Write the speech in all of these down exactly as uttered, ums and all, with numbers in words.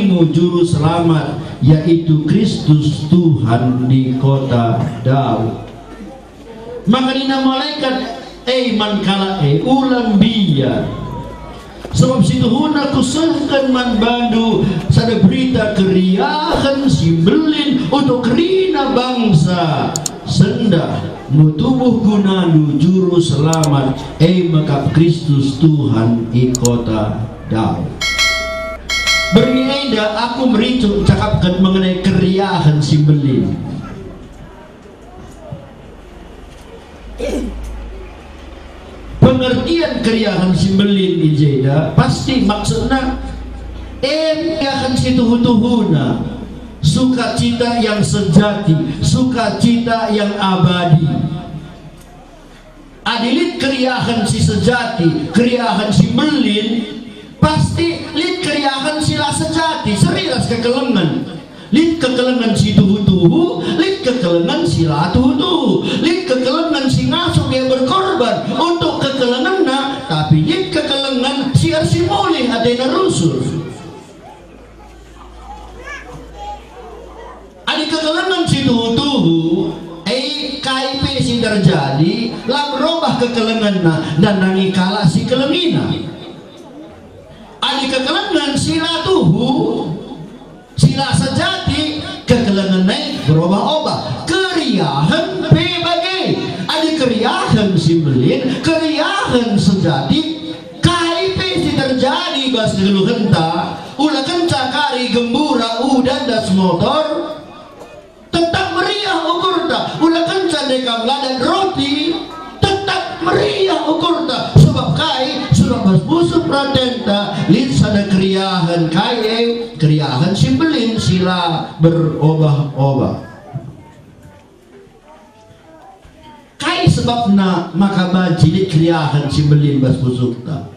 Juru Selamat, yaitu Kristus Tuhan di kota Daud. Maka nina malekat e man kalak e, "Ula mbiar. Sabap situhuna kusehken man bandu sada berita keriahen si mbelin untuk kerina bangsa. Sendah, enggo tubuh gunandu Juru Selamat, e me kap Kristus Tuhan i kota Daud." Berngi enda aku mericu cakapken mengenai keriahen si mbelin. Pengertian keriahen si mbelin i jenda pasti maksudna e keriahen si tuhu-tuhuna, sukacita yang sejati, sukacita yang abadi. Adi lit keriahen si sejati, keriahen si mbelin, pasti lit keriahen si la sejati, seri ras kekelengen. Lit kekelengen si tuhu-tuhu, lit kekelengen si la tuhu-tuhu, lit kekelengen si ngasup ia berkorban untuk kekelengenna, tapi lit kekelengen si ersimulih atena rusur. Adi kekelengen si tuhu-tuhu, e kai pe si terjadi, la berobah kekelengenna nandangi kalak si kelengina. Adi kekelengen si la tuhu, si la sejati, kekelengen e berobah-obah. Keriahen pe bage. Adi keriahen si mbelin, keriahen sejati, kai pe si terjadi bas kegeluhenta, ula kenca kari gembura udan das motor, tetap meriah ukurta, ula kenca ndekam ladan roti, tetap meriah ukurta. Sebab kai? Sebab bas pusuh peratenta lit sada keriahen, kai e? Keriahen si mbelin si la berobah-obah. Kai sebabna maka banci lit keriahen si mbelin bas pusuhta?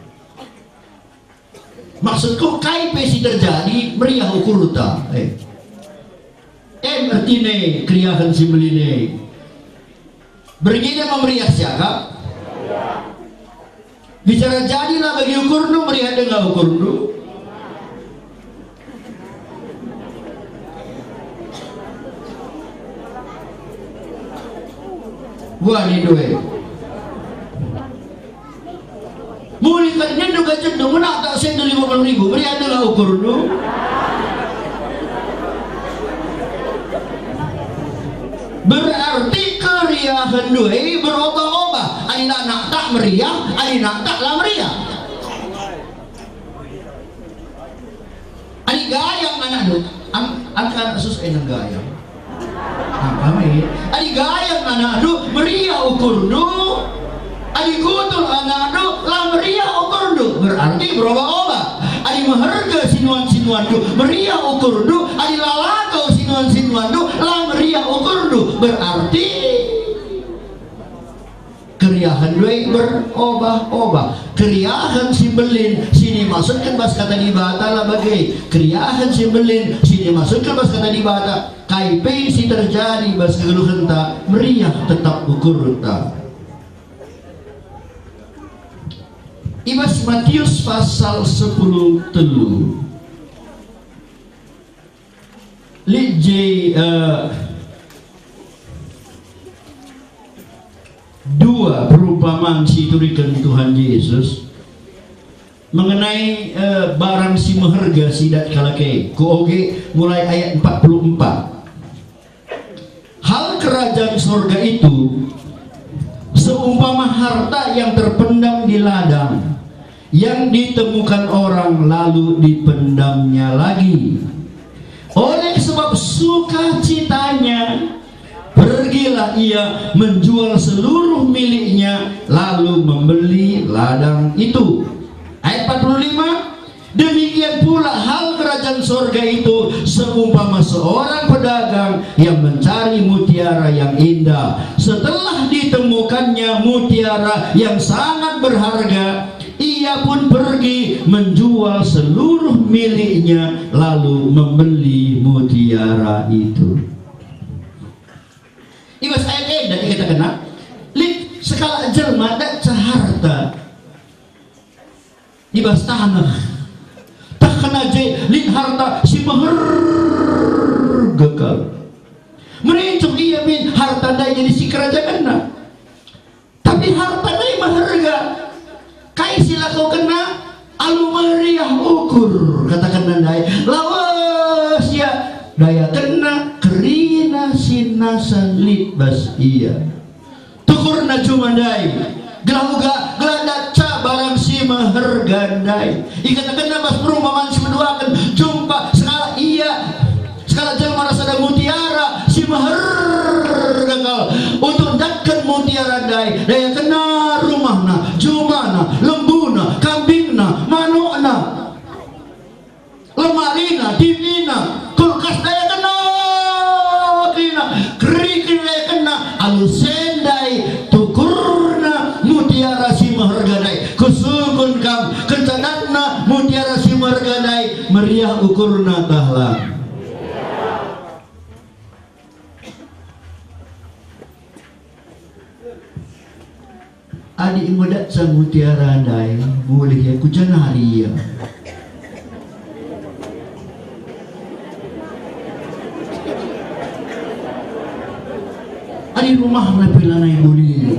Maksudku, kai pe si terjadi, meriah ukurta. Eh. Em ertina keriahen si mbelin e. Berngi enda me meriah siakap. Bicara jadi la bagi ukurndu, meriah denga ukurndu. Wah, nindu e. Mulih ka nindu gajendu, menaktak sendu lima puluh ribu, meriah denga ukurndu. Berarti keriahenndu e berobah-obah. Adi la naktak meriah, adi naktak la meriah. Adi gayang anakndu, am-, angka anak sus e nang gayang. Apa me? Adi gayang anakndu, meriah ukurndu. Adi gutul anakndu, la meriah ukurndu, berarti berobah-obah. Adi meherga sinuan-sinuanndu, meriah ukurndu. Adi la lako sinuan-sinuanndu, la meriah ukurndu, berarti keriahen e berobah-obah. Keriahen si mbelin si nimaksudken bas Kata Dibata la bage. Keriahen si mbelin si nimaksudken bas Kata Dibata, kai pe si terjadi bas kegeluhenta, meriah tetap ukurta. I bas Matius pasal sepuluh telu. Lit je, eh, dua perumpaman si ituriken Tuhan Jesus mengenai, eh, barang si meherga si dat kalak e. Kuoge mulai ayat empat puluh empat. Hal kerajaan sorga itu seumpama harta yang terpendam di ladang, yang ditemukan orang lalu dipendamnya lagi. Oleh sebab sukacitanya, pergilah ia menjual seluruh miliknya, lalu membeli ladang itu. Ayat empat puluh lima, demikian pula hal kerajaan sorga itu seumpama seorang pedagang yang mencari mutiara yang indah. Setelah ditemukannya mutiara yang sangat berharga, ia pun pergi menjual seluruh miliknya lalu membeli mutiara itu. I bas ayat enda ikatakenna, lit sekalak jelma datca harta i bas taneh. Tehna je lit harta si meherga kal. Merincuk ia min harta ndai jadi sikerajakenna. Tapi harta ndai meherga. Kai si ilakokenna? Alu meriah ukur, katakenna ndai. Lawes ia dayakenna kerina si nasa lit bas ia. Tukurna juma ndai, gelah uga, gelah ndaitca barang si meherga ndai. Ikatakenna bas perumpaman si peduaken, jumpa sekalak ia, sekalak jelma ras sada mutiara si meherga kal. Untuk ndatken mutiara ndai, dayakenna rumahna, jumana, lembuna, kambingna, manukna. Lemarina, T V-na, kulkas dayakenna, kerina, keri-keri dayakenna, alu sendai tukurna mutiara si meherga ndai. Kusungkun kam, kenca ndatna mutiara si meherga ndai, meriah ukurna tah lang. Adi enggo datca mutiara ndai, mulih ia ku janari ia. Adi rumahna pe lanai mulih.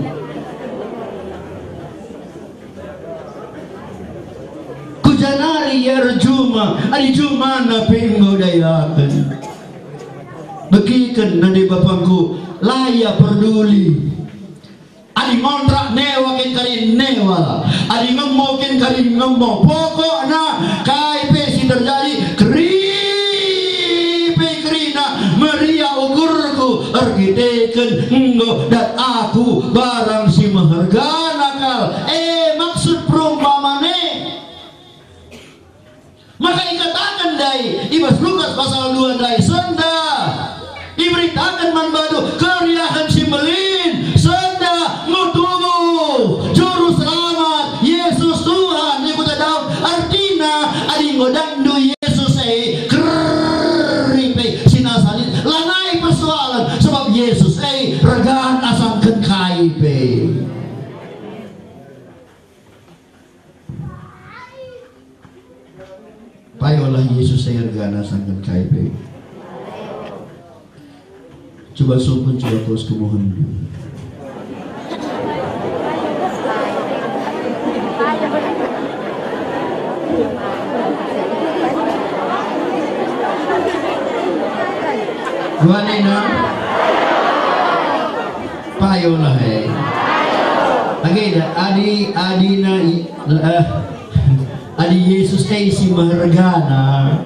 Ku janari ia erjuma, adi jumana pe enggo dayaken. Begiken nande bapangku, la ia perduli. Adi ngontrak newa kin kari newa, adi ngemo kin kari ngemo. Pokokna kai pe si terjadi, keri pe kerina, meriah ukurku erkiteken enggo dat aku barang si mehergana kal. E, maksud perumpaman e. Maka ikataken ndai i bas Lukas pasal dua ndai, sendah iberitaken man bandu keriahen si mbelin, sendah, enggo tubuh Juru Selamat, Yesus Tuhan, i kuta Daud. Ertina, adi enggo datndu Yesus e, keri pe si nasa lit, lanai persoalen, sebab Yesus e regan asangken kai pe. Payolah Yesus e regan asangken kai pe. Cuba sungkun, cuba kos kemuhen. Dua nina. Payolah e. Age da, adi, adina i, eh, adi Yesus e si mehergana,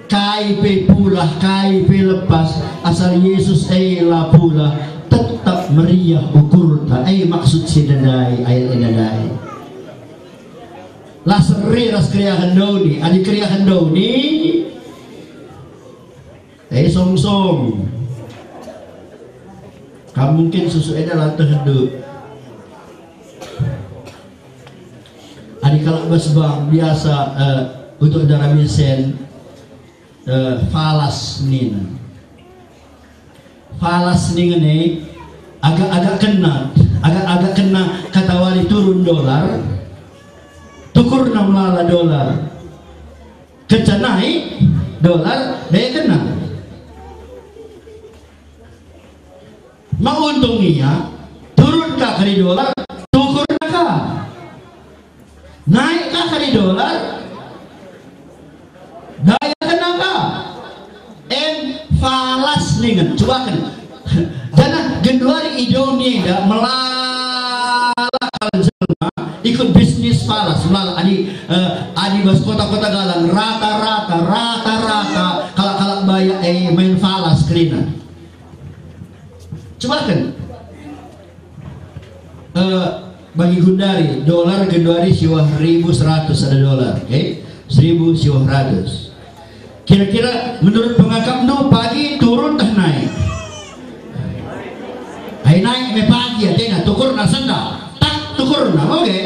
kai pe pulah, kai pe lepas, asal Yesus e la pulah, tetap meriah ukurta. E maksud si ndai, ayat e ndai. La seri ras keriahen doni, adi keriahen doni, Eh, songsong. Kam mungkin susu enda la tehndu. Adi kalak bas bank biasa, eh, untuk ndara mesen, eh, falas nina. Falas nina e, agak-agak kena, agak-agak kena katawari turun dolar, tukurna melala dolar. Kenca naik dolar, dayakenna. Mauntung ia, turun ka kari dolar, tukurna ka. Naik ka kari dolar, dayakenna ka. En falas ningen, cubaken. Janah genduari i doni enda melala kal jelma ikut bisnis falas, melala. Adi, eh, adi bas kota-kota galang, rata-rata, rata-rata kalak-kalak bayak e main falas kerina. Cubaken. Eh, bagi gundari, dolar genduari siwah ribu seratus sada dolar, oke? Seribu siwah ratus. Kira-kira menurut pengakapndu pagi turun tah naik? Ai naik me pagi, atena tukurna sendah. Tak tukurna, oke?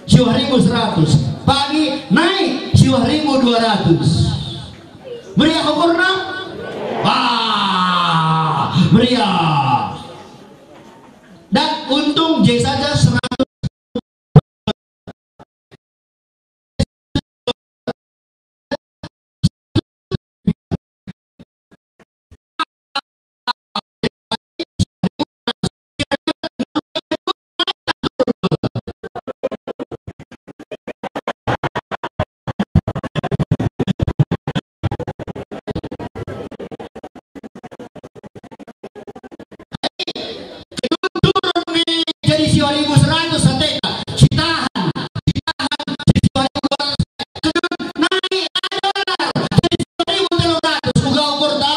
Siwah ribu seratus. Pagi naik siwah ribu dua ratus. Meriah ukurna? Wah, meriah. Dan untung je saja seratus. Turun mi jadi siwa ribu seratus ateta, sitahan, sitahan, siwa ribu dua ratus, naik ada, jadi siwa ribu telu ratus, kuga ukurta?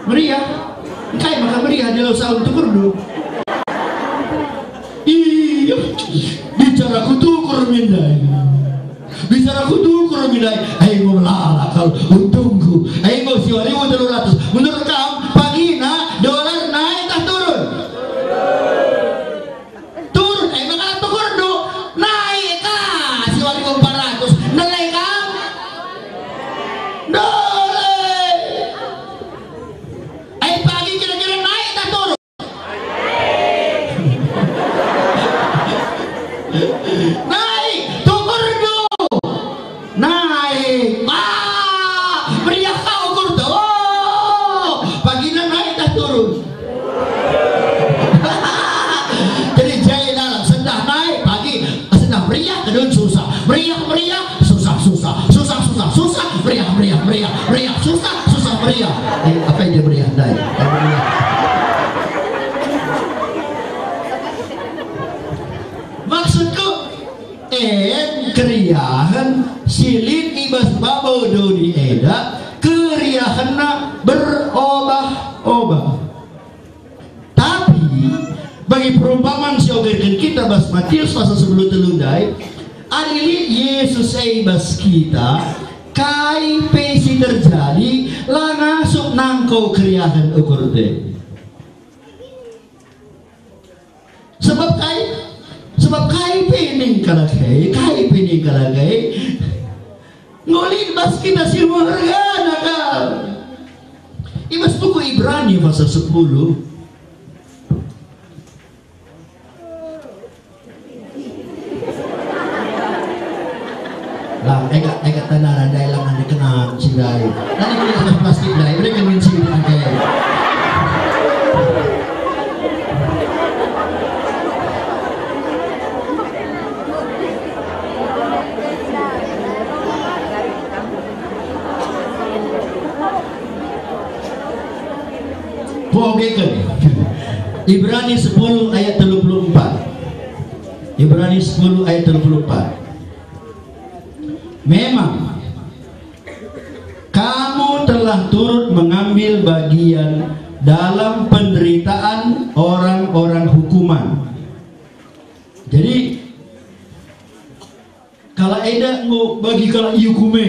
Meriah. Engkai maka meriah dia lau saung tukurndu? Iya, bicara kutukur min ndai. Bicara kutukur min ndai. Ai, enggo melala kal untungku. Ai, enggo siwa ribu telu ratus. Menurut kam, pagina dolar naik tah turun? Turun, ai maka tukurndu naik ka siwa ribu empat ratus. Ndele kam? Ndele. Ai pagi kira-kira naik tah turun? Naik, tukurndu. Naik. Ah, meriah ka ukurta. Oh, pagina naik tah turun? Jadi jai lalap, sendah naik, pagi, sendah meriah, kedun susah. Meriah, meriah, susah, susah. Susah, susah, susah. Meriah, meriah, meriah. Meriah, susah, susah, meriah. Eh, apa yang dia meriah? Ndai. Yang meriah. Maksudku, en keriahen si lit i bas babo doni enda, keriahenna berobah-obah. Tapi, bagi perumpaman si ogerken kita bas Matius pasal sepuluh telu ndai, adi lit Jesus e i bas kita, kai pe si terjadi, la ngasup nangko keriahen ukur e. Sebab kai? Sebab kai pe ning kalak e, kai pe ning kalak e, enggo lit bas kita si mehergana kal. I bas buku Ibrani pasal sepuluh. Lang, ega, ega tanana ndai lang ande kena sidai. Nani kulit atas plastik ndai, mereka min sini pakai. Kuogeken. Ibrani sepuluh ayat telu puluh empat. Ibrani sepuluh ayat telu puluh empat. Memang kamu telah turut mengambil bagian dalam penderitaan orang-orang hukuman. Jadi, kalak enda enggo bagi kalak iukum e.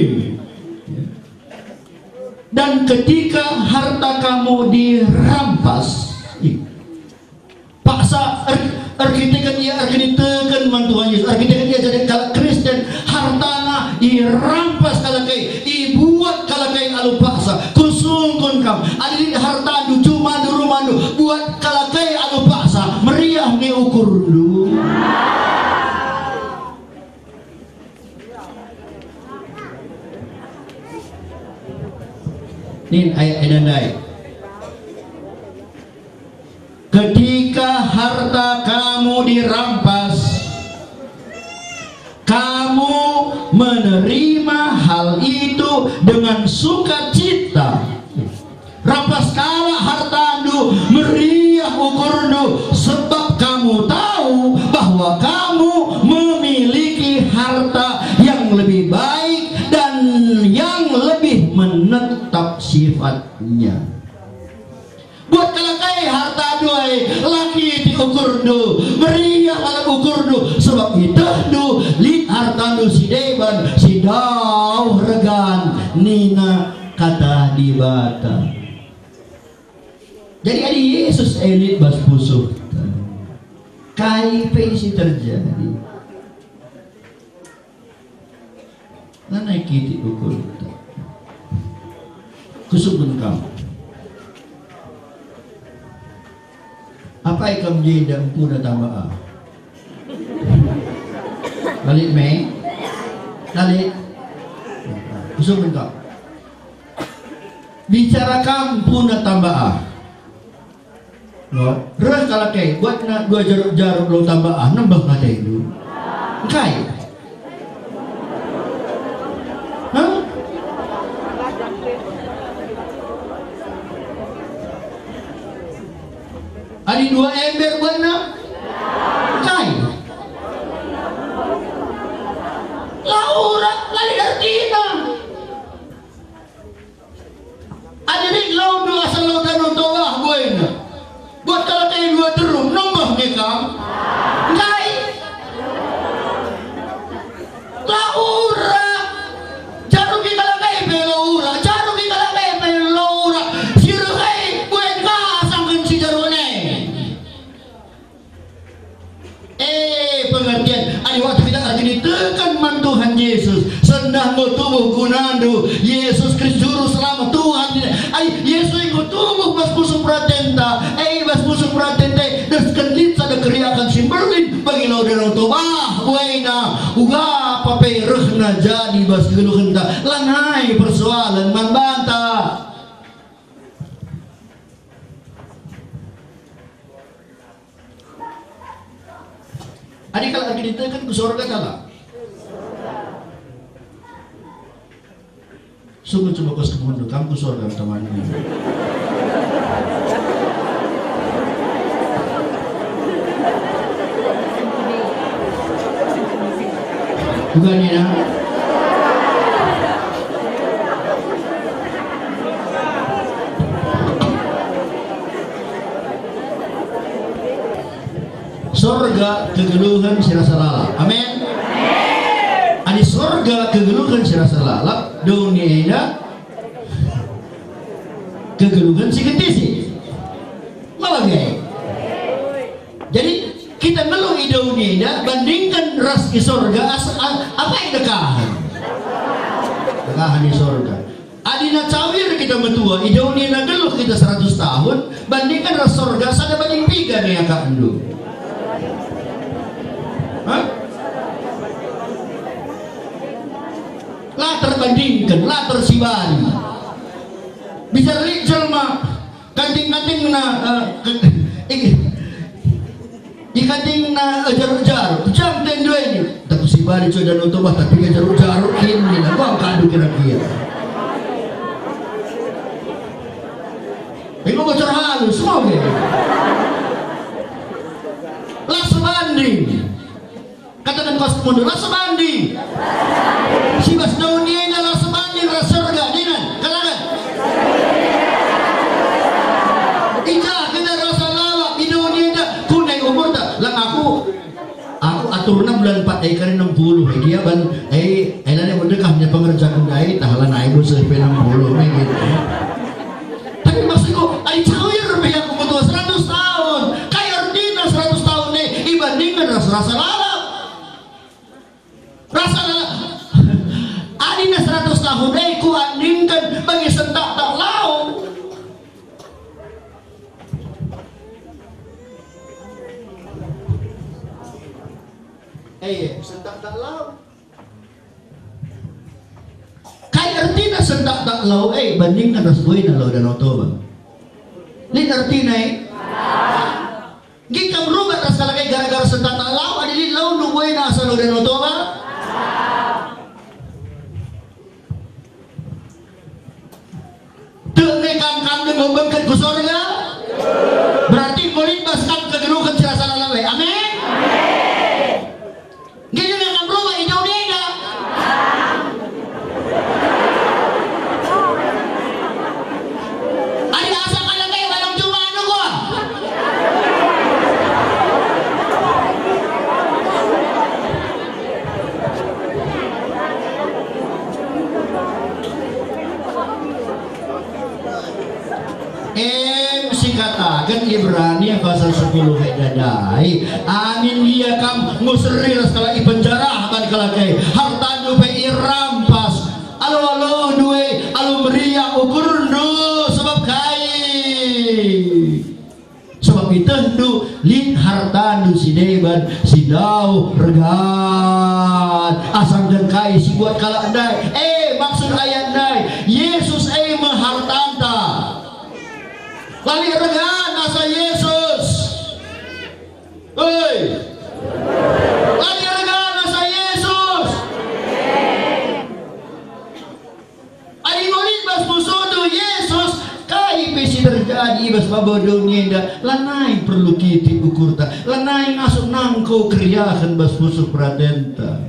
Dan ketika harta kamu dirampas, paksa er-, erkiteken ia erkiniteken man Tuhan Yesus, erkiteken ia jadi kalak Kristen, hartana irampas kalak e, ibuat kalak e alu paksa. Kusungkun kam, adi lit hartandu cumandu rumahndu, buat kalak e alu paksa, meriah nge ukurndu? Nin ayat enda ndai. Ketika harta kamu dirampas, kamu menerima hal itu dengan sukacita. Rampas kalak hartandu, meriah ukurndu, sebab kamu tahu bahwa kamu memiliki harta yang lebih baik dan yang lebih menetap sifatnya. Buat kalak e hartandu e, la kitik ukurndu, meriah lalap ukurndu, sebab ietehndu lit hartandu si deban, si dauh regan, nina Kata Dibata. Jadi adi Jesus e lit bas pusuhta, kai pe si terjadi? Lanai kitik ukurta. Kusungkun kam. Apai kam jenda empuna tamba ah? Balik me? Balik. Kusungkun kam. Bicara kam empuna tamba ah. Lo, reh kalak e, buatna dua jaruk-jaruk lo tambah, ah, nembeh atendu. Engkai? Hah? Adi dua ember buatna? Engkai? La urak, la lit ertina. Adi lit laundu asa lau Danau Toba buena, buat kalak e dua terum, nembeh nge kam? Engkai? La urak. Jaruk i kalak e pe la urak, jaruk i kalak e pe la urak. Si reh e buen ka asangken si jaruk e. Eh, pengertian, adi waktu kita erkiniteken man Tuhan Yesus, sendah enggo tubuh gunandu, Yesus Kristus Juru Selamat Tuhan. Ai, Yesus enggo tubuh bas pusuh peratenta, eh, bas pusuh peratenta, desken lit sada keriahen si mbelin bagi lau Danau Toba, buena, uga apa pe rehna jadi bas kegeluhenta, lanai persoalen man banta. Adi kalak erkiniteken ku sorga kalak. Sungguh coba kos kemundo, kam ku sorga temannya. Bukan ya? Sorga kegeluhen si rasa lalap. Amin. Adi sorga kegeluhen si rasa lalap, doni enda kegeluhen si kentisik. Maba nge. Jadi, kita nggeluh i doni enda bandingken ras i sorga, as-, a-, apa yang dekahen? Dekahen i sorga. Adina cawir kita metua, i doni enda nggeluh kita seratus tahun, bandingken ras sorga sada banding piga nge akapndu? Hah? La terbandingken, la tersibari. Bisa lit jelma kanting-kantingna, eh, ke-, i-, ikantingna, eh, jaruk-jaruk. Jam ten dua ini. Tak kusibari cuy dan untuk bah, tapi ke jaruk-jaruk ini, nah, bang kadu kira-kira. Enggo bocor halus, semua gini. La sebanding. Kataken kos kemundo, la sebanding. Si bas doni enda la sebanding ras sorga, dingen, kataken. I ja kita rasa lalap i doni enda, kunai umurta, lang aku, aku aturna bulan empat ai kari enam puluh, ai gia ban, ai, ai lani merdeka hanya pengerja kundai, tahalan ai bos P enam puluh, me gitu. Tapi maksudku, ai cawir pe aku metua seratus tahun. Kai ertina seratus tahun e ibandingken ras rasa lalap? Rasa lalap. Adina seratus tahun e kuandingken bagi sentak tak lau. Eh, sentak tak lau. Kai ertina sentak tak lau e bandingken ras buena lau Danau Toba? Lit ertina e? Nggit kam rubat ras kalak e gara-gara sentak tak lau, adi lit laundu buena asa lau Danau Toba? Tek nge kam, kam enggo bengket ku sorga? Berarti enggo lit bas kam kegeluhen si rasa lalap e. Amin? Nggit nge kam rubat i doni enda? Adi asa kalak e balong juma anu gua. Em si kataken Ibrani pasal sepuluh e ndai, amin gia kam nguseri ras kalak i penjara, ban kalak e hartandu pe irampas. Alo-alondu e alu meriah ukurndu, sebab kai? Sebab ietehndu lit hartandu si deban si ndauh regan. Asangken kai si buat kalak ndai? Eh, maksud ayat ndai, Yesus e me hartanta. La lit regan asa Yesus. Hei! Adi erga nasa Yesus! Adi enggo lit bas pusuhndu Yesus, kai pe si terjadi i bas babo doni enda, lanai perlu kitik ukurta, lanai ngasup nangko keriahen bas pusuh peratenta.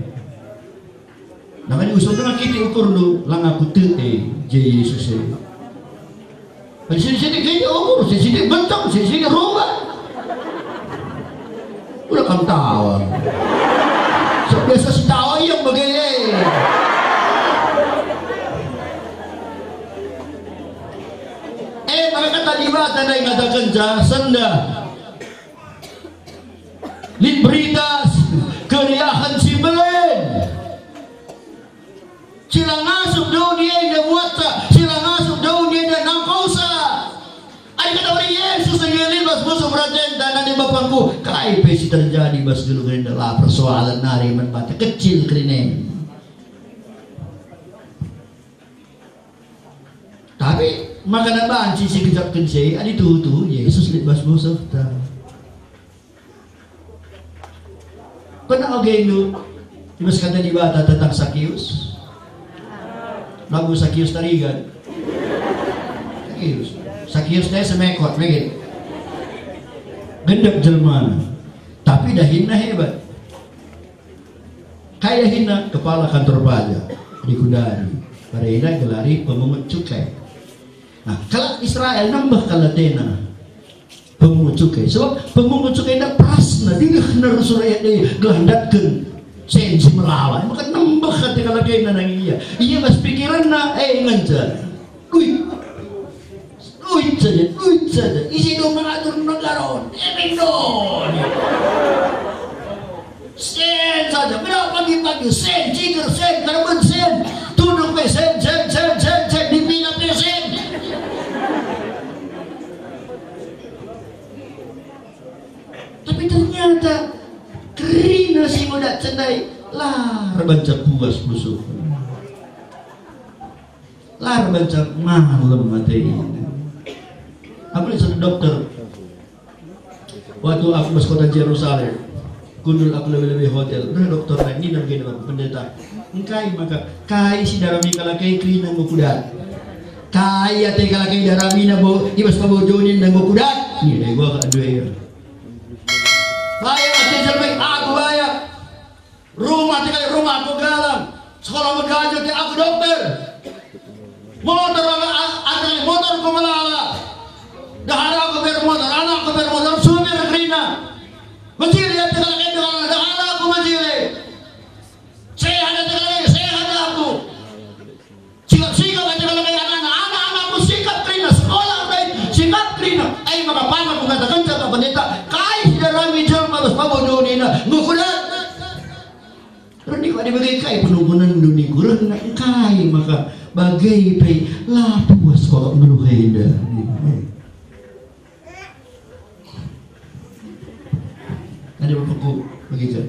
Makanya usung denga kitik ukurndu, langa kutek e je Yesus e. Sini-sini kitik ukur, sini-sini benteng, sini-sini rumah. Udah kam tawa. Sebiasa si tawa ia bage. Eh, maka kata Dibata ndai ngatakenca, sendah. Lit berita keriahen si mbelin. Si la ngasup doni enda muatsa, si la ngasup doni enda nangkosa. Adi kata wari Yesus nge lit bas pusuh peratenta, nande bapangku, kai pe si terjadi bas geluh enda la persoalen nari man banta kecil kerina. Tapi maka banci si kejapken si, adi tuhu-tuhu Yesus lit bas pusuhta. Pernah ogendu i bas kata Dibata tentang Sakius? Lagu Sakius Tarigan. Sakius. Sakius teh semekot, megit. Gendek jelmana. Tapi dahinna hebat. Kai dahinna? Kepala kantor pajak di Kendari. Barenda gelari pemungut cukai. Nah, kalak Israel nembeh kal atena pemungut cukai. Sebab pemungut cukai enda perasna, direhna rusur raya e gelah ndatken sen si melala. Maka nembeh ate kalak enda nangi ia. Ia bas pikiranna, eh, ngenca. Duit. Duit saja, duit saja. Ise do mengatur negara on? Epeng do. Sen saja, meda pagi-pagi sen, ciger sen, kerben sen, tudung pe sen, sen, sen, sen, sen, dipina pe sen. Tapi ternyata kerina si modak cendai la erbanca puas pusuh. La erbanca malem ate. Aku lihat satu dokter. Waktu aku bas kota Jerusalem, kundul aku lebe-lebe hotel. Nah, dokter nina begini, Pak Pendeta, engkai maka kai si darami kalak e kerina enggo kudat? Kai ate kalak e daramina bo, i bas babo doni enda enggo kudat? Nina gua ka dua ia. Bayak ate jelma, aku bayak. Rumah ate kalak, rumah aku galang. Sekolah megajo ate aku dokter. Motor ala, a-, ate kalak motor ku melala. Dahara aku bermotor, anak aku bermotor, supir kerina. Mejile ate kalak enda, dahara aku mejile. Sehat ate kalak, sehat aku. Sikap-sikap ate kalak e anak-anak, anak-anakku sikap kerina, sekolah ndai sikap kerina. Ai maka pernah kukatakenca ka pendeta, kai si darami jelma bas babo doni enda, enggo kudat. Reh nina, adi bage kai penungkunenndu ningku, reh nina, engkai maka bage pe la puas kok nggeluh enda. Ada bapakku begitu.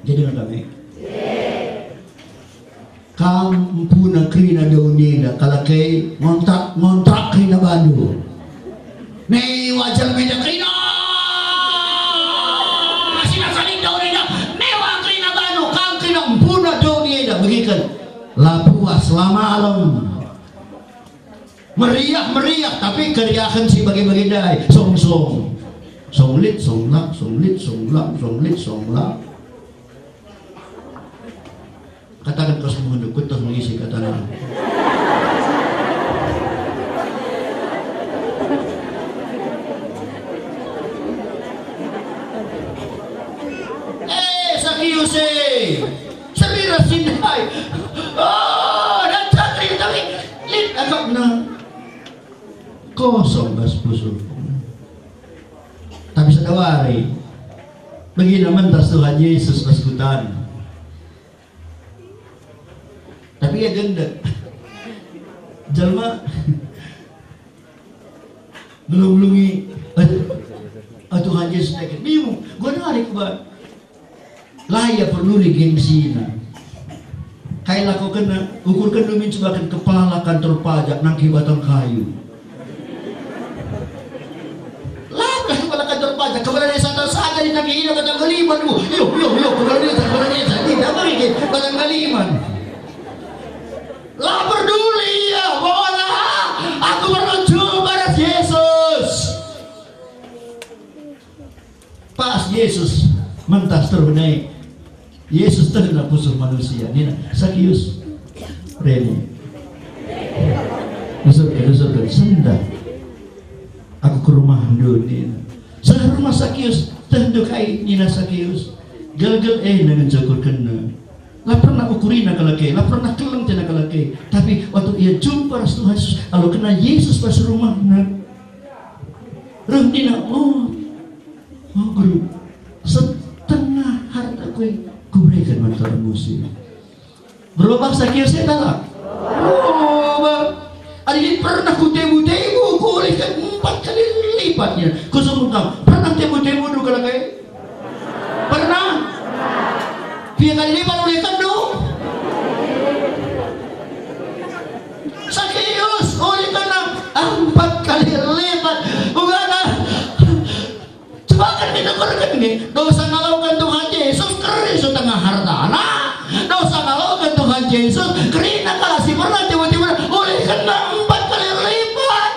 Jadi nonton, eh? Kam empuna kerina doni enda, kalak e ngontrak, ngontrak kerina bandu. Mewa jelma enda kerina. Asina saling doni enda, mewa kerina bandu, kam kerina empuna doni enda, begiken. La puas, la malem. Meriah, meriah, tapi keriahen si bage-bage ndai. Song, song. Song lit, song lak, song lit, song lak, song lit, song lak. Kataken terus mengendu, kutus mengisi kataken. Eh, Sakius, eh. Serina si ndai. Oh, dan cakri tapi lit akapna. Kosong bas pusuh. Tapi sada wari, begina mentas Tuhan Yesus bas kutana. Tapi ia gendek. Jelma ngelungi-ngelungi, "Aduh, ah, Tuhan Yesus, naik." Bingung, gua nari kuba. La ia perlu ni gengsina. Kai lakokenna, ukurken dua min cubaken kepala kantor pajak nangkih batang kayu. La belas kepala kantor pajak, kepala desa Tapi ina batang kaliman, bu. Yo, yo, yo, kurang ajar, kurang ajar. Tidak mungkin batang kaliman. La peduli ia, pokokna aku perlu jumpa ras Jesus. Pas Jesus mentas terbenai, Jesus teh na pusuh manusia. Nina, "Sakius, reni. Nusurken, nusurken, sendah. Aku ke rumahndu," nina. Seh rumah Sakius, "Tehndu kai," nina Sakius. "Gelgel enda ngenca ukurkenna. La pernah ukurina kalak e, la pernah keleng atena kalak e. Tapi waktu ia jumpa ras Tuhan Yesus, alu kena Yesus pas rumahna. Reh nina, 'Oh, oh, Guru, setengah hartaku e kubereken man kalak musil.'" Berubah Sakius e tah la? Berubah. Adi pernah kutemu-temu, kuulihken empat kali lipatna. Kusungkun kam, pernah temu-temu du kalak e? Pernah? Piga kali lipat ulihkenndu? Sakius, ulihkenna empat kali lipat. Ugana. Coba kan kita kerken nge, dosa ngaloken Tuhan Jesus, keri setengah hartana. Dosa ngaloken Tuhan Jesus, kerina kalak si pernah tiba-tiba ulihkenna empat kali lipat.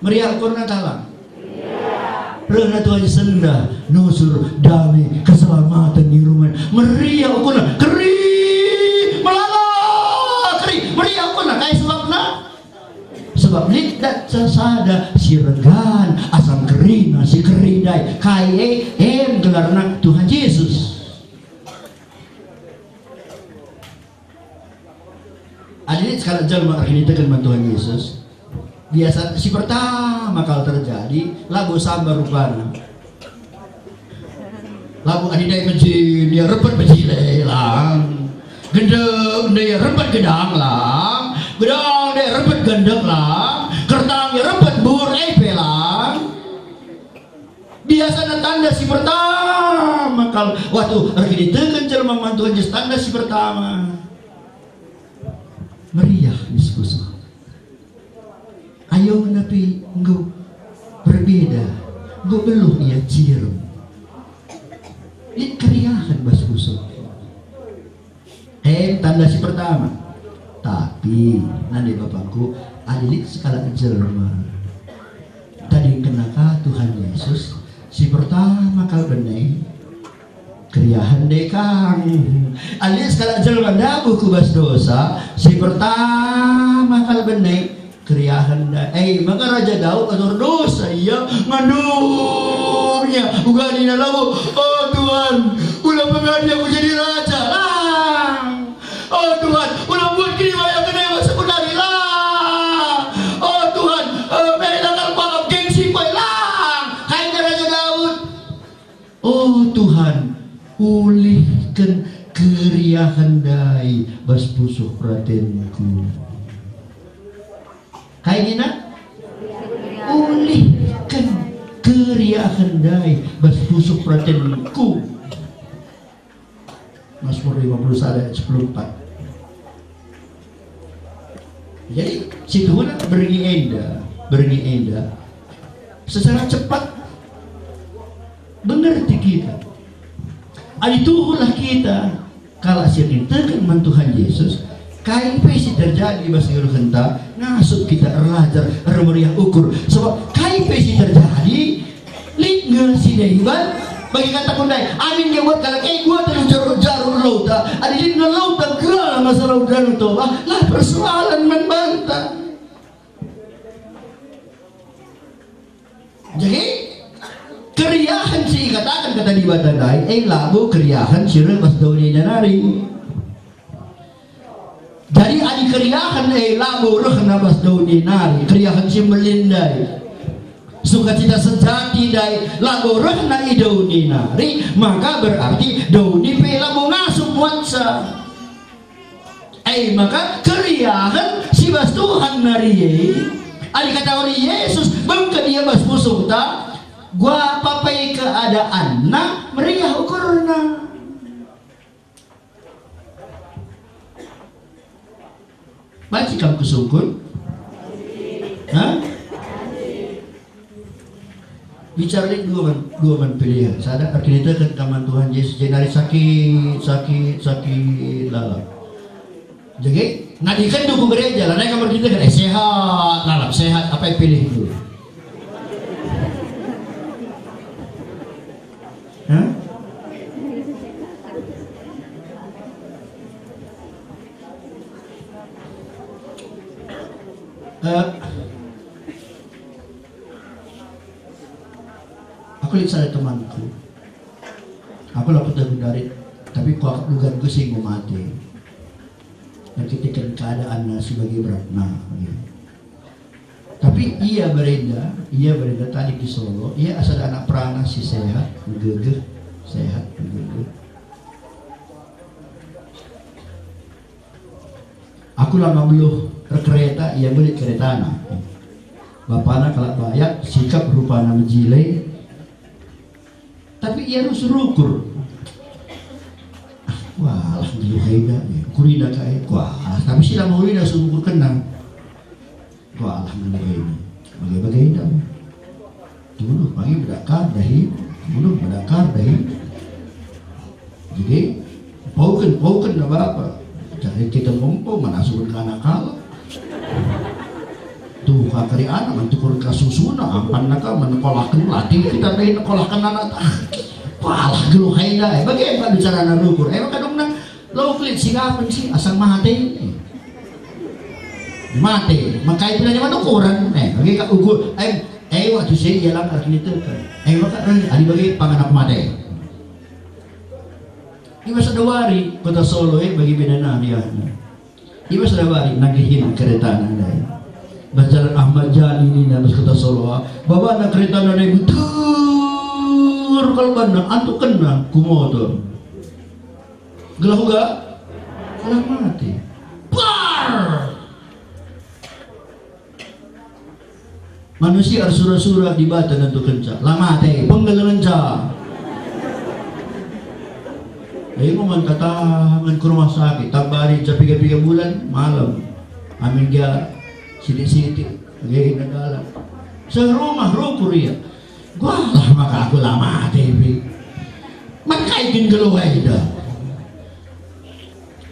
Meriah ukurna tah la? Rehna Tuhan sendah, nusur, dame, keselamatan di rumah. Meriah ukurna, keri, melala, keri. Meriah ukurna, kai sebabna? Sebab lit dat sasada si regan asang kerina si keri ndai. Kai e? Em gelarna Tuhan Jesus. Adi lit sekalak jelma erkiniteken man Tuhan Jesus, biasa si pertama kal terjadi, labo sabar rupana. Labo adi ndai mejin, ya rempet mejile lang. Gendek ndai rempet gedang lang. Gedang ndai rempet gendek lang. Kertang ya rempet bur epe lang. Biasana tanda si pertama kal waktu erkiniteken jelma man Tuhan Jesus, tanda si pertama. Meriah diskusi. Ayona pe enggo berbeda, enggo beluh ia cirem. Lit keriahen bas pusuh. Em tanda si pertama. Tapi, nande bapangku, adi lit sekalak jelma tadingkenna ka Tuhan Yesus, si pertama kal bene, keriahen ndai kang. Adi sekalak jelma ndabuh ku bas dosa, si pertama kal bene, keriahen ndai. Eh, maka Raja Daud atur dosa ia ngandungnya. Uga nina labo, "Oh Tuhan, ula pengadi aku jadi raja." Lang. "Oh Tuhan, ula buat kerina yang kena masa penari." Lang. "Oh Tuhan, eh, mela kal kuanggap gengsi kue." Lang. Kai nina Raja Daud? "Oh Tuhan, ulihken keriahen ndai bas pusuh peratenku." Kai nina? "Ulihken keriahen ndai bas pusuh peratenku." Mazmur lima puluh sada ayat sepuluh empat. Jadi, situhuna berngi enda, berngi enda secara cepat mengerti kita. Adi tuhulah kita kalak si erkiniteken man Tuhan Jesus, kai pe si terjadi bas kegeluhenta, ngasup kita erlajar, ermeriah ukur. Sebab kai pe si terjadi, lit nge si deban. Bagi kataku ndai, amin nge buat kalak e dua telu jaru-jaru lauta. Adi lit nge lauta gelap masalah Danau Toba, lah persoalan man banta. Jadi, keriahen si ikataken kata Dibata ndai, e labo keriahen si reh bas doni enda nari. Jadi, adi keriahen e labo rehna bas doni nari, keriahen si mbelin ndai, sukacita sejati ndai, labo rehna i doni nari, maka berarti doni pe labo ngasup muatsa. E maka keriahen si bas Tuhan nari e, adi kata wari Jesus, bengket ia bas pusuhta, kuga pe keadaanna, meriah ukurna. Banci kam kusungkun? Hah? Bicara lit dua man, dua man pilihan. Sada erkiniteken ka man Tuhan Jesus, jenari sakit, sakit, sakit lalap. Jadi, nadikenndu ku gereja, lanai kam erkiniteken, eh, sehat, lalap sehat, apai pilihndu? Hah? Eh, Aku lit sada temanku. Aku la kuteguh ndarit, tapi kuakap duganku si enggo mate. Erkiteken keadaanna si bage beratna, gitu. Tapi ia berenda, ia berenda tadi di Solo, ia asal anak perana si sehat, megegeh, sehat, megegeh. Aku langa beluh erkereta, ia belit keretana. Bapana kalak Bayak, sikap rupana mejile, tapi ia rusur rukur. Walah, nggeluh enda, kurina ka e. Walah, tapi si la mau enda sungkurkenna. Walah, nggeluh enda. Bage-bage enda. Tuduh, pagi bedakar dahin, tuduh, bedakar dahin. Jadi, pauken, pauken na bapa. Jadi kita ngompo, mana suruh anak kalak. Tuh, kakari anak, man tukur ka susuna, ampan naka, menekolahken, latih kita dahin nekolahken anak. Ah, walah, geluh enda, eh, bage apa bicara anak rukur. Eh, maka dong nang, lo kulit si kapan sih, asal mate. Mate, maka itu nanya mana ukuran. Eh, bage ka ukur, eh, Eh, waktu si ia langgar kiniteken. Eh, maka, eh, adi bage pangan aku mate. Iba sada wari kota Solo, eh, bagi beda nari ahna. Iba sada wari nagihin keretana ndai. Bas jalan Ahmad Yani nina bas kota Solo, ah. Babana keretana ndai beter kal banna, antukkenna ku motor. Gelah uga? Gelah mate. Par! Manusia ersura-sura Dibata nentukenca, la mate, penggelengenca. Ayo man katangen ku rumah sakit, tambari ca piga-piga bulan, malem. Amin gia sitik-sitik, lagi dalan. Serumah rukur ia. Gualah maka aku la mate pe. Man kai kin geluh enda?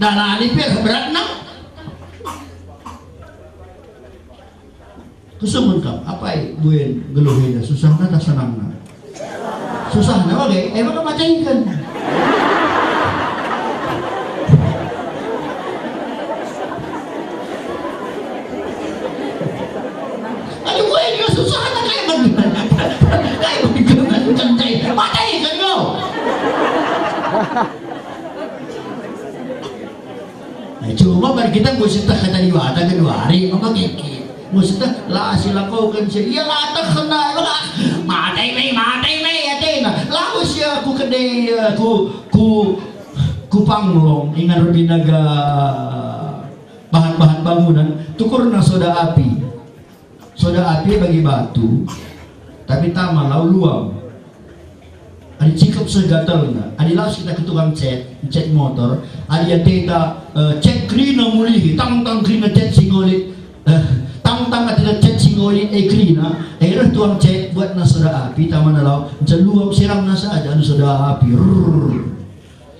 Dalani pe beratna. Kusungkun kam, apai buen geluh enda, susahna tah senangna? Susahna bage, e maka mateken. Aduh, buen juga susahna, kai bage, kai bage, mateken kau. Nah, cuma bagi kita enggo sieteh kata Dibata genduari, maka keke. Enggo sieteh la silakoken si, ia la tehna, la, mate me, mate me, atena. Lawes ia ku kede, ia ku, ku, ku panglong, ingan erbinaga bahan-bahan bangunan, tukurna soda api. Soda api bagi batu, tapi tama lau luam. Adi cikup seh gatelna, adi lawes kita ke tukang cet, cet motor, adi ateta, eh, cet kerina mulihi, tang-tang kerina cet si enggo lit, eh, tang-tang ateta cet si enggo lit, eh, kerina, eh, reh tukang cet, buatna soda api, tamana lau, nca luam, siramna saja anu soda api, rrrr.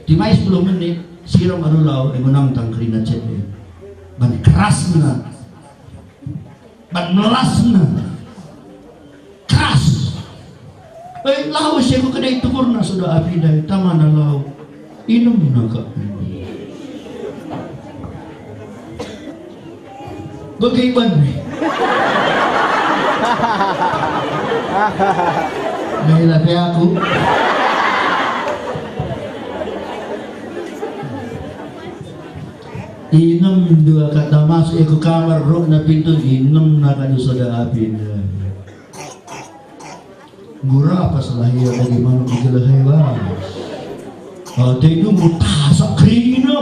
Timai sepuluh menit, siram anu lau, eh, enggo nangtang kerina cet, eh. Ban kerasna. Ban melasna keras. Eh, lawes ia ku kede, tukurna soda api ndai, tamana lau. Inemna kap. Bage iban me. Mela pe aku. Inem dua kata masuk ia ku kamar, rukna pintu, inemna kap soda api ndai. Gura apa salah ia bagi manuk igeleh e, bas? Atendu mutasak kerina.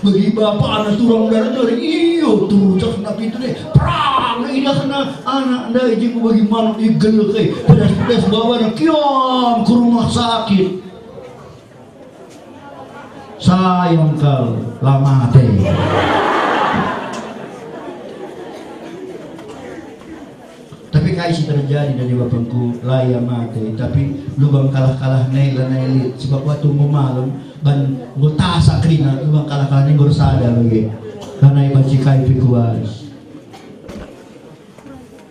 Bagi bapana turang ndai, iyo, turjekna pintu ndai. Prang, idahna anak ndai, jengu bagi manuk igeleh e. Pedas-pedas babana, kiam ku rumah sakit. Sayang kal, la mate. Tapi Kai si terjadi dari bapangku, la ia mate, tapi lubang kalah-kalah nai lanai lit, sebab waktu enggo malem, ban enggo tasak kerina, lubang kalah-kalah nai enggo ersada bage. Lanai banci kai pe kuas.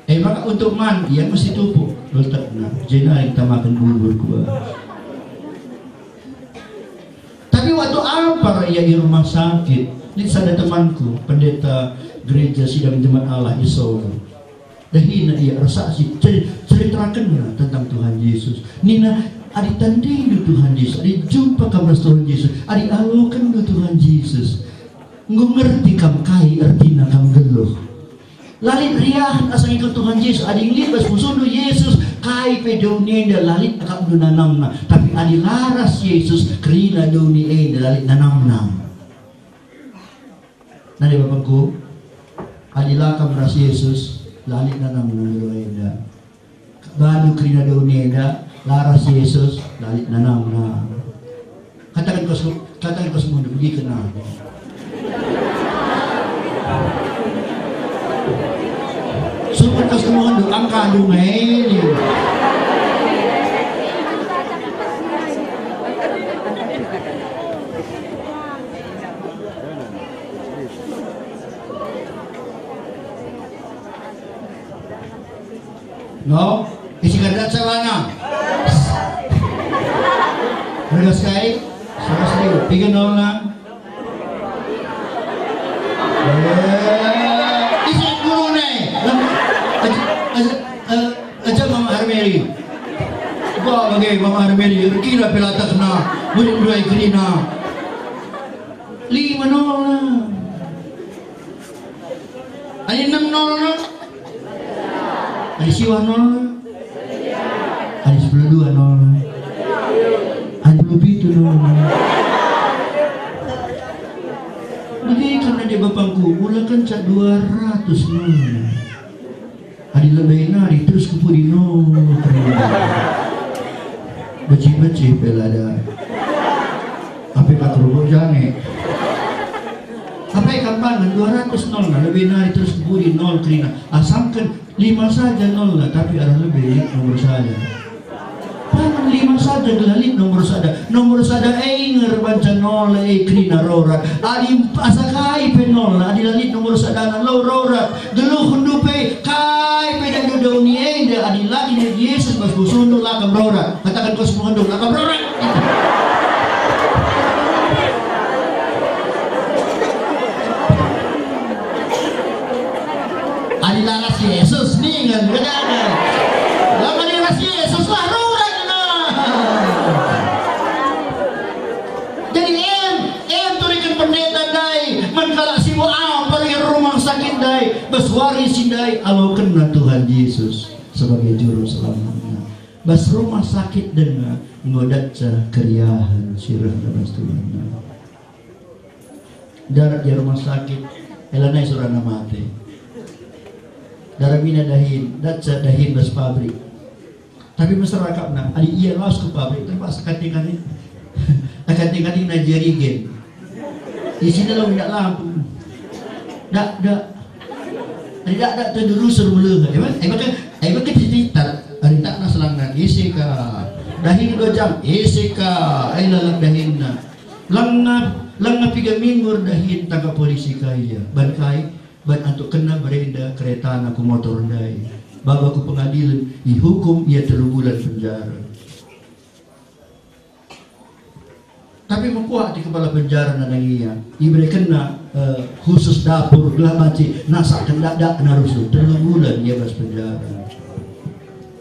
Eh, maka untuk man, ia mesti tupuk, letakna, jenari tamaken bubur kuas. Tapi waktu ampar ia i rumah sakit, lit sada temanku, pendeta gereja sidang jemaat Allah i Solo. Dahina ia ersaksi, cer-, ceritakenna tentang Tuhan Yesus. Nina, "Adi tandindu Tuhan Yesus, adi jumpa kam ras Tuhan Yesus, adi alokenndu Tuhan Yesus, enggo ngerti kam kai ertina kam nggeluh. La lit riahen asa ngikut Tuhan Yesus, adi nggit bas pusuhndu Yesus, kai pe doni enda la lit akapndu nanamna. Tapi adi la ras Yesus, kerina doni enda la lit nanamna." Nande bapangku, adi la kam ras Yesus, la lit nanamna nggeluh enda. Bandu kerina doni enda, la ras Yesus, la lit nanamna. Kataken kos, kataken kos mundu, begiken aku. Sungkun kos mundu, angkandu nge. No, isi kerdat saya mana? Harga sekai? Seratus ribu. Tiga nol enam. Eh, isi guru nih. Lah, aja, aja, eh, aja Mama Armeli. Wah, bage Mama Armeli, erkira pelatahna, murid duai kerina. Lima nol enam. Adi enam nol nol. Adi siwah nol nol. Adi sepuluh dua nol nol. Adi sepuluh pitu nol nol. Begitu nande bapangku, mulakenca dua ratus nol nol. Adi lebe nari terus ku pudi nol nol. Beci-beci pe la da. Ape ka kerubuk jange. Apai kam pangan dua ratus nol nol, lebe nari terus ku pudi nol kerina. Asamken lima saja nol nol, tapi arah lebe lit nomor sada. Pangan lima saja gelah lit nomor sada. Nomor sada e nge erbanca nol e kerina rorat. Adi asa kai pe nol nol, adi la lit nomor sada nol nol rorat. Geluhndu pe, kai pe dadu doni enda, adi la lit Yesus bas pusuhndu, la kam rorat. Kataken kos muhendu, la kam rorat. Adi la ras Yesus, ningen, ngedaken. La adi ras Yesus, la rorat, nah. Jadi em, em turiken pendeta ndai, man kalak si enggo ampar i rumah sakit ndai, bas wari si ndai alokenna Tuhan Yesus sebagai juru selamatna. Bas rumah sakit denga enggo datca keriahen si rehna bas Tuhan. Ndarat i rumah sakit, e lanai surana mate. Ndarat mina dahin, datca dahin bas pabrik. Tapi mesera akapna, adi ia lawes ku pabrik, terpaksa kating-kating. Kating-kating na jerigen. Isina lau indak lampu. Dak, dak. Adi dak, dak, tu dulu suruh meleha. Emang, emang kan, emang kan cerita. Adi tak na selang nak isi ka. Dahin dua jam, isi ka. Ai lalap dahinna. Langa, langa piga minggu dahin tangkap polisi ka ia. Ban kai? Ban antukkenna berenda keretana ku motor ndai. Baba ku pengadilen, ihukum ia telu bulan penjara. Tapi mekuah ate kepala penjara nandangi ia. Iberekenna, eh, khusus dapur gelah banci nasakken dak-dak kena rusuh. Telu bulan ia bas penjara.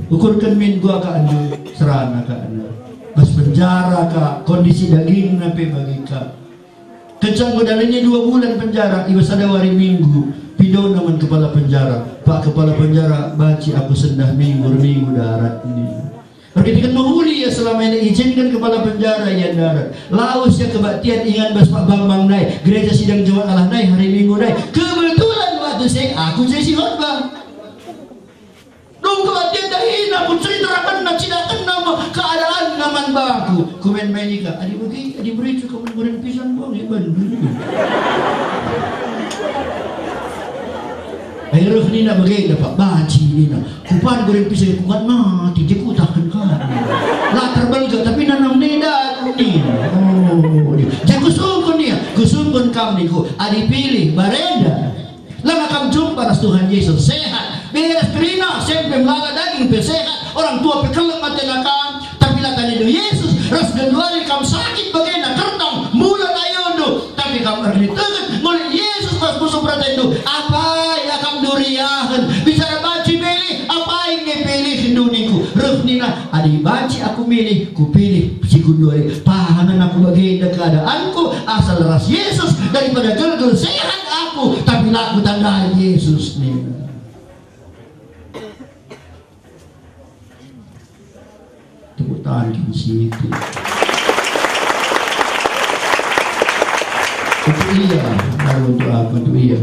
Ukurken min gua ka enda, serana ka enda. Bas penjara ka, kondisi dagingna pe bage ka. Kenca enggo dalanina dua bulan penjara, i bas sada wari Minggu, pidona man kepala penjara, "Pak kepala penjara, banci aku sendah Minggu, Minggu ndarat ni." Erkiteken mehuli ia selama enda iizinken kepala penjara ia ndarat. Lawes ia kebaktian ingan bas Pak Bambang ndai, gereja sidang jemaat Allah ndai hari Minggu ndai. Kebetulan waktu si e aku jadi si khotbah. Dung kebaktian dahina, kuceritakenna, cidakenna me keadaanna man bangku. Kumain-main ika, adi bagi, adi mericu kamu goreng pisang bong, ya bandu. Reh nina bagenda, Pak, banci nina. Kupan goreng pisang kukat mati, je kutahken kam. La terbelga, tapi nanam neda nina. Oh, dia. Je kusungkun dia, kusungkun kam ningku, adi pilih, barenda. Langa kam jumpa ras Tuhan Yesus, sehat, beres kerina, sempe melala daging pe sehat, orang tua pe keleng atena kam, tapi la tadindu Yesus, ras genduari kam sakit bagenda, kertang, mulat ayondu, tapi kam erkiteken, ngulik Yesus ras pusuh peratendu, apai akapndu riahen, bicara banci milih, apai nge pilihndu ningku, reh nina, adi banci aku milih, kupilih si genduari, pahamen aku bagenda keadaanku, asal ras Yesus, daripada gelgel sehat aku, tapi la kutandai Yesus nina. Tepuk tangan kin sitik. Untuk ia, baru untuk aku, untuk ia.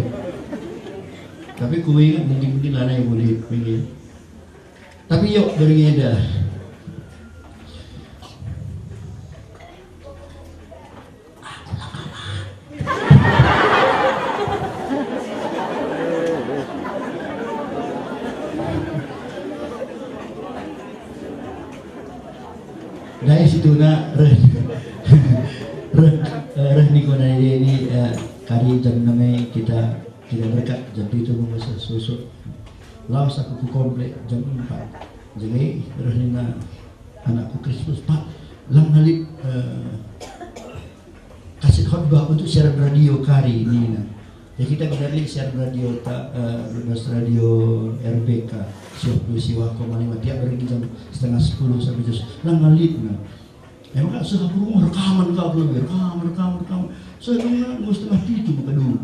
Tapi ku ingat mungkin-mungkin lanai boleh, boleh. Tapi yok, berngi enda. Ndai situhuna reh, reh, eh, reh ningku nai ini, eh, kari jam enem e kita, kita berkat, jam pitu mengusah susuk. Lawes aku ku komplek jam empat. Jadi reh nina anakku Kristus, "Pak, lang lit, eh, kaset khotbah untuk siaran radio kari," nina. Ya, kita genduari siaran radio ta, eh, ras radio R B K, siwah puluh siwah koma lima, tiap hari jam setengah sepuluh sampai jam, lang lit, nah. Emang kak seh aku rumah rekaman kak, aku lagi rekaman, rekaman, rekaman. Saya dong, nah, nunggu setengah pitu maka dulu.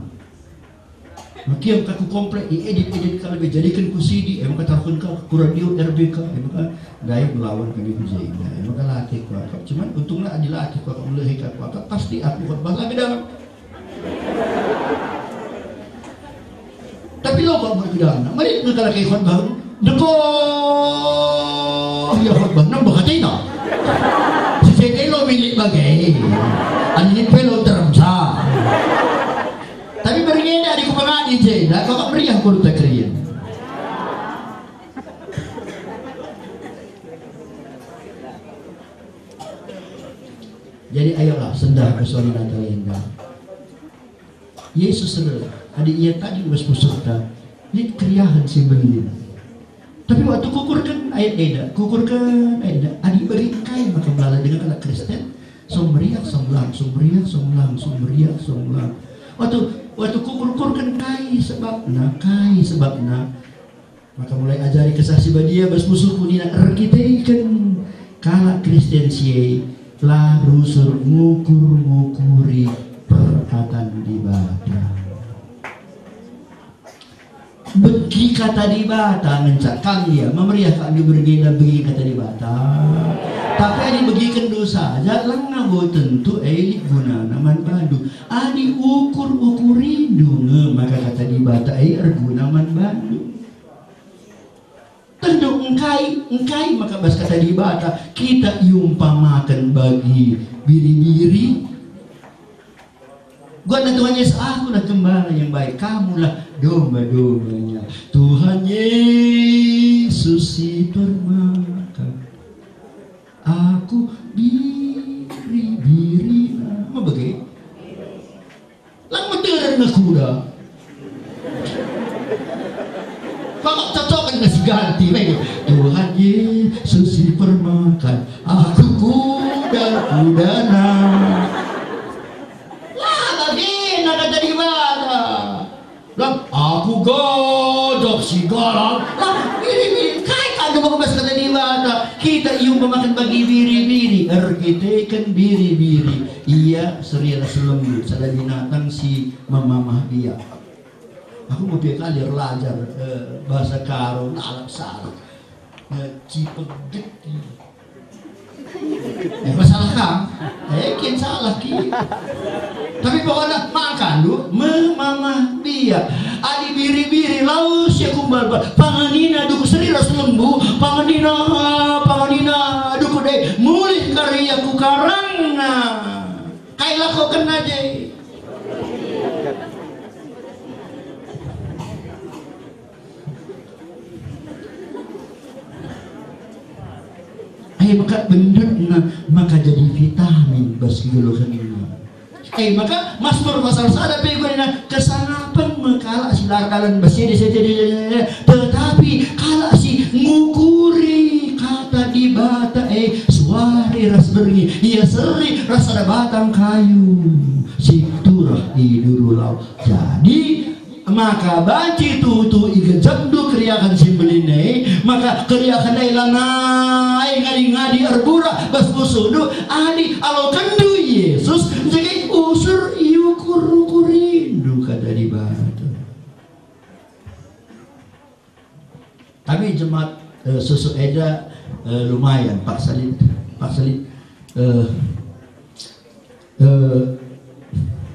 Makin ka ku komplek, diedit-edit ka lebe, jadiken ku C D, e maka taruhken ka ku radio R B K, e maka ndai melawan kami ku jenda, e maka latih ku akap. Cuman untungna adi latih ku akap, melehe ka ku akap, pasti aku khotbah lagi dalam. Tapi lo kok bergedana, mari nge kalak ke khotbah, deko, ya khotbah, nambah katina. Si jenda lo milik bage, anjing pe lo teremsa. Tapi berngi enda adi ku pengadi je, dah kau meriah ku rute kerina. Jadi ayolah sendah ku sore Natal enda. Yesus reh, adi ia tading bas pusuhta, lit keriahen si mbelin. Tapi waktu kukurken ayat enda, kukurken ayat enda, adi bage kai maka melala dengan kalak Kristen, song meriah, song lang, song meriah, song lang, song meriah, song lang. Waktu, waktu kukurkurken kai sebabna, kai sebabna, maka mulai ajari Kesah Si Badia bas pusuhku nina erkiteken kalak Kristen si e la rusur ngukur-ngukuri perkataan Dibata. Begi kata Dibata ngenca kam ia, memeriah kak nge berngi enda begi kata Dibata. Tapi adi begikenndu saja, langa bo tentu e lit gunana man bandu. Adi ukur-ukurindu nge maka kata Dibata e erguna man bandu. Tentu engkai, engkai maka bas kata Dibata kita iumpamaken bagi biri-biri. Buatlah Tuhan Yesus, "Akulah gembala yang baik, kamulah domba-dombanya." Tuhan Yesus si permakan, aku biri-birina. Mebege? Lang mederen nge kuda. Pangak cocoken nge si ganti, baik. Tuhan Yesus si permakan, aku kuda-kudana. Lah, bagena kata Dibata. Lah, aku gajah si galak. Lah, ini, ini, kai kak nge bas kata Dibata? Kita iumpamaken bagi biri-biri, erkiteken biri-biri. Ia seria ras lembu, sada binatang si memamah biak. Aku mepia kali erlajar, eh, bahasa Karo, lalap salah. Eh, cipeget. Eh, masalah kam? Eh, kin salah ki. Tapi pokokna makan lu, memamah biak. Adi biri-biri, lawes ia kumbal, panganina duk seria ras lembu, panganina, panganina duk dai, mulih kari ia ku karangna. Kai lakokenna je? maka bendutna, maka jadi vitamin bas kegeluhenna. Eh, maka Masmur pasal sada pe guna kesangapen me kalak si la erdalan bas ende, ende, ende, ende, tetapi kalak si ngukuri kata Dibata, eh, suari ras berngi, ia seri ras sada batang kayu si turah i duru lau. Jadi, maka banci tuhu-tuhu igejapndu keriahen si mbelin e, maka keriahen e lanai ngadi-ngadi erburak bas pusuhndu, adi alokenndu Yesus, jadi usur iukur-ukurindu kata Dibata. Kami jemaat, eh, Susu enda, eh, lumayan, paksa lit, paksa lit, eh, eh,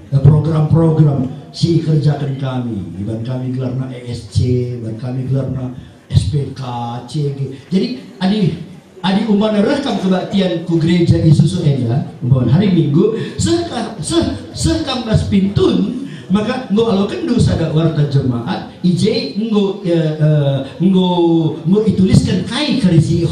eh, program-program si kerjaken kami, iban kami gelarna E S C, iban kami gelarna S P K, C G. Jadi, adi, adi umpamana reh kam kebaktian ku gereja i Susu enda, umpamana hari Minggu, seh ka-, seh, seh kam bas pintun, maka enggo alokenndu sada warta jemaat, i je enggo, eh, eh, enggo, enggo itulisken kai kari si,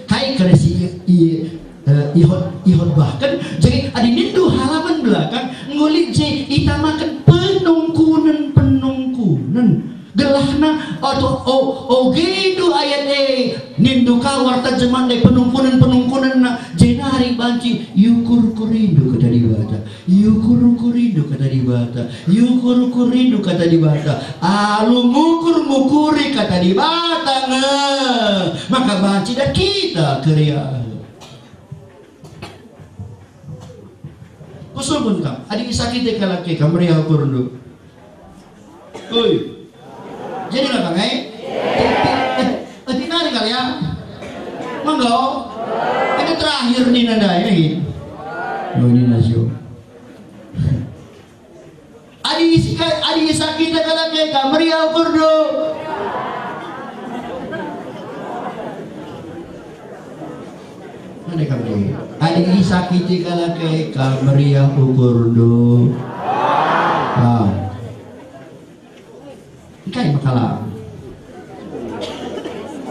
kai kari si, i, eh, ihot-, ihotbahken. Jadi, adi nindu halaman belakang, enggo lit je itamaken penungkunen-penungkunen. Gelahna, atau, o, ogendu ayat e, nindu ka warta jemaat ndai penungkunen-penungkunenna, jenari banci iukur-ukurindu kata Dibata. Iukur-ukurindu kata Dibata. Iukur-ukurindu kata Dibata. Alu ngukur-ngukuri kata Dibata nge, maka banci dat kita keriahen. Kusungkun kam, adi isakiti kalak e kam, meriah ukurndu. Oi. Jadi lah, Bang, eh? Eh, eh, tinari kal ya? Mangga? Ini terakhir nih nanda ini. Oh, ini nasib. Adi isi-, adi isakiti kalak e kam, meriah ukurndu. Mana kami? Adi isakiti kalak e kam, meriah ukurndu. Ah. Engkai maka la?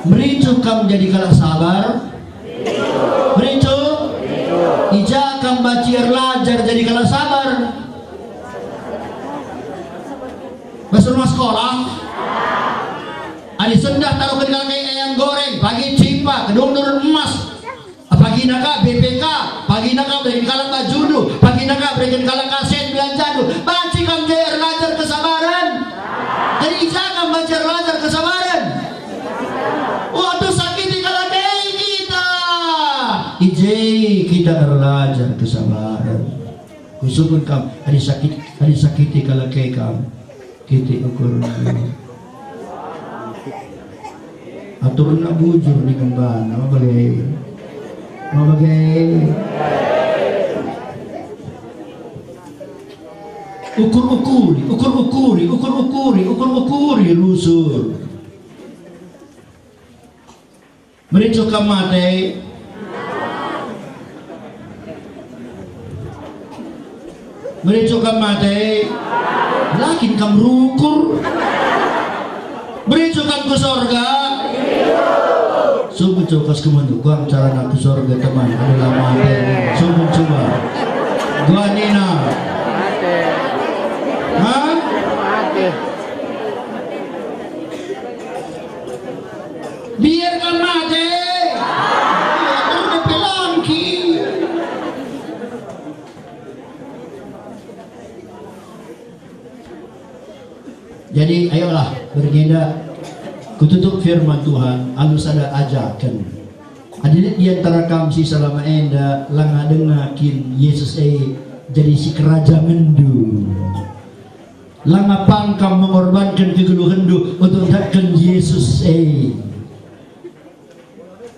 Merincuh kam jadi kalak sabar? Merincuh? I ja kam banci erlajar jadi kalak sabar? Bas rumah sekolah? Adi sendah taruhken kalak e ayam goreng, pagi cimpa, kedung turun emas. Pagina ka B P K, pagina ka bereken kalak bajundu, pagina ka bereken kalak kasen belanjandu. Banci kam je erlajar kesabaren. Jadi i ja kam banci erlajar kesabaren? Waktu sakiti kalak e kita. I je kita erlajar kesabaren. Kusungkun kam, adi sakit, adi sakiti kalak e kam. Kitik ukur. Aturna bujur ningen bana, ma bage. Ma bage. Ukur-ukuri, ukur-ukuri, ukur-ukuri, ukur-ukuri rusur. Merincuh kam mate. Merincuh kam mate. Lakin kam rukur. Merincuh kam ku sorga. Sungguh cokas kemendu, kuang carana ku sorga, teman, adalah mate. Sungguh coba. Dua nina. Hah? Biarkan mate. Biarkan mate lagi. Jadi, ayolah, bergenda. Kututup firman Tuhan, alu sada ajaken. Adi lit di antara kam si selama enda langa denga kin Yesus e jadi sikerajangendu. Langa pang kam mengorbanken kegeluhenndu untuk ndatken Yesus e.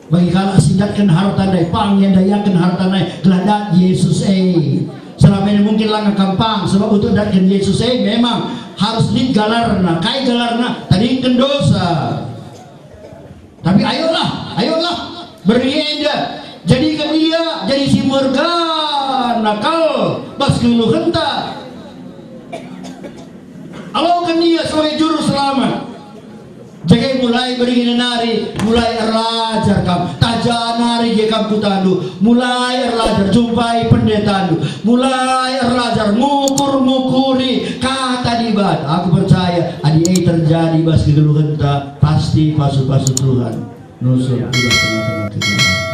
Bagi kalak si ndatken harta ndai, pang ia ndayaken harta ndai gelah dat Yesus e. Selama ini mungkin langa kam pang, sebab untuk ndatken Yesus e memang harus lit galarna. Kai galarna? Tadingken dosa. Tapi ayolah, ayolah, beri enda, jadiken ia jadi si mergana kal bas kegeluhenta. Aloken ia sebagai juru selamat. Dage mulai berngi nari, mulai erlajar kam, taja nari je kam kutandu, mulai erlajar jumpai pendetandu, mulai erlajar ngukur-ngukuri kata Dibata. Aku percaya, adi e terjadi bas kegeluhenta, pasti pasu-pasu Tuhan nusur i bas tengah-tengah kegeluhen.